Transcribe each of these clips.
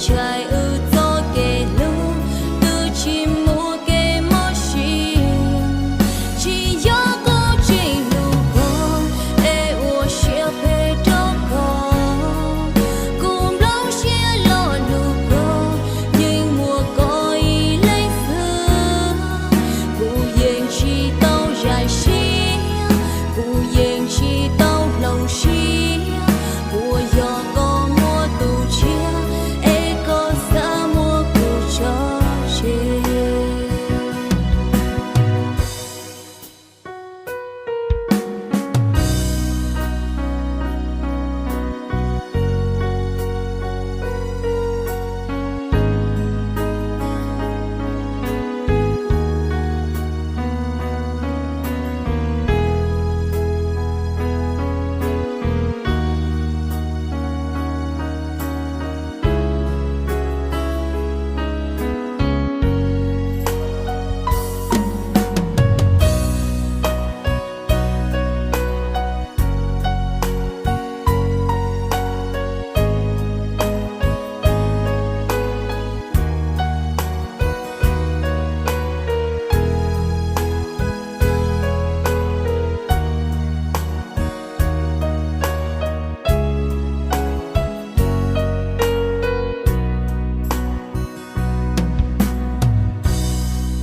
Ntshai wb txoj kev hlub twb tsis muaj kev mob siab, tsis yog kuv tsis hlub koj es ua siab phem rau koj. Kuv nplooj siab los hlub koj, yeej muaj koj ib leeg xwb. Kuv yeej tsis tau zais siab, kuv yeej tsis tau hloov siab. Puas yog koj muaj tus tshiab es koj xav muab kuv tso tseg?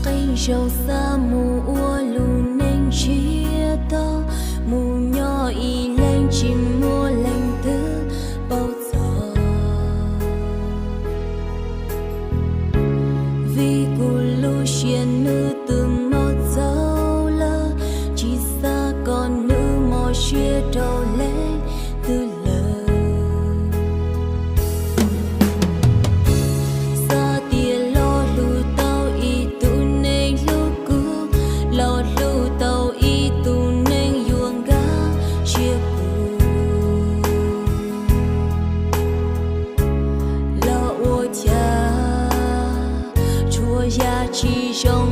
Qee zaug xav mus ua lub neej ntsiag to, mus nyob ib leeg tsis muaj leej twg paub txog. Vim kuv lub siab nws twb mob txaus lawm, tsis xav kom nws mob siab rau leej twg lawm. Xav tias los hlub tau ib tug neeg hlub kuv, los hlub tau ib tug neeg yuav nkag siab kuv, los ua cas tshuav yam tsis zoo